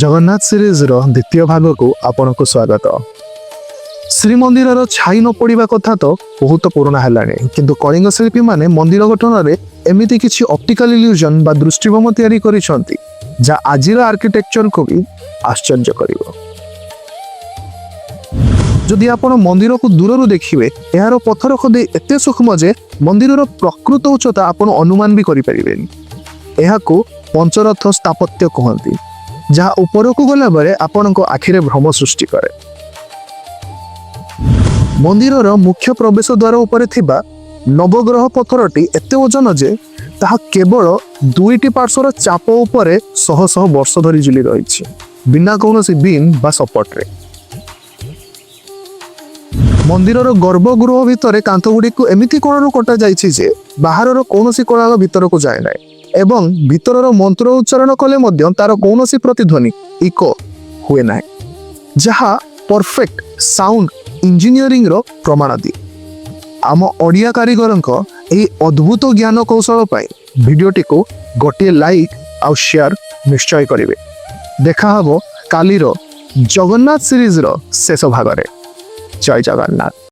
ଜଗନ୍ନାଥ ସିରିଜର ଦ୍ୱିତୀୟ ଭାଗକୁ ଆପଣଙ୍କୁ ସ୍ୱାଗତ। ଶ୍ରୀମନ୍ଦିରର ଛାଇ ନ ପଡ଼ିବା କଥା ତ ବହୁତ ପୁରୁଣା ହେଲାଣି, କିନ୍ତୁ କଳିଙ୍ଗ ଶିଳ୍ପୀମାନେ ମନ୍ଦିର ଗଠନରେ ଏମିତି କିଛି ଅପ୍ଟିକାଲ ଇଲ୍ୟୁଜନ ବା ଦୃଷ୍ଟିଭ୍ରମ ତିଆରି କରିଛନ୍ତି, ଯାହା ଆଜିର ଆର୍କିଟେକ୍ଚରକୁ ବି ଆଶ୍ଚର୍ଯ୍ୟ କରିବ। ଯଦି ଆପଣ ମନ୍ଦିରକୁ ଦୂରରୁ ଦେଖିବେ, ଏହାର ପଥର ଖୋଦେଇ ଏତେ ସୂକ୍ଷ୍ମ ଯେ ମନ୍ଦିରର ପ୍ରକୃତ ଉଚ୍ଚତା ଆପଣ ଅନୁମାନ ବି କରିପାରିବେନି। ଏହାକୁ ପଞ୍ଚରଥ ସ୍ଥାପତ୍ୟ କୁହନ୍ତି, ଯାହା ଉପରକୁ ଗଲା ବେଳେ ଆପଣଙ୍କ ଆଖିରେ ଭ୍ରମ ସୃଷ୍ଟି କରେ। ମନ୍ଦିରର ମୁଖ୍ୟ ପ୍ରବେଶ ଦ୍ୱାର ଉପରେ ଥିବା ନବଗ୍ରହ ପଥରଟି ଏତେ ଓଜନ ଯେ ତାହା କେବଳ ଦୁଇଟି ପାର୍ଶ୍ୱର ଚାପ ଉପରେ ଶହ ଶହ ବର୍ଷ ଧରି ଝୁଲି ରହିଛି, ବିନା କୌଣସି ବିମ୍ ବା ସପୋର୍ଟରେ। ମନ୍ଦିରର ଗର୍ଭଗୃହ ଭିତରେ କାନ୍ଥଗୁଡ଼ିକୁ ଏମିତି କୋଣରୁ କଟାଯାଇଛି ଯେ ବାହାରର କୌଣସି କୋଳାହଳ ଭିତରକୁ ଯାଏ ନାହିଁ ଏବଂ ଭିତରର ମନ୍ତ୍ର ଉଚ୍ଚାରଣ କଲେ ମଧ୍ୟ ତାର କୌଣସି ପ୍ରତିଧ୍ୱନି, ଇକୋ ହୁଏ ନାହିଁ, ଯାହା ପରଫେକ୍ଟ ସାଉଣ୍ଡ ଇଞ୍ଜିନିୟରିଂର ପ୍ରମାଣ ଦିଏ। ଆମ ଓଡ଼ିଆ କାରିଗରଙ୍କ ଏହି ଅଦ୍ଭୁତ ଜ୍ଞାନ କୌଶଳ ପାଇଁ ଭିଡ଼ିଓଟିକୁ ଗୋଟିଏ ଲାଇକ୍ ଆଉ ସେୟାର ନିଶ୍ଚୟ କରିବେ। ଦେଖା ହବ କାଲିର ଜଗନ୍ନାଥ ସିରିଜର ଶେଷ ଭାଗରେ। ଜୟ ଜଗନ୍ନାଥ।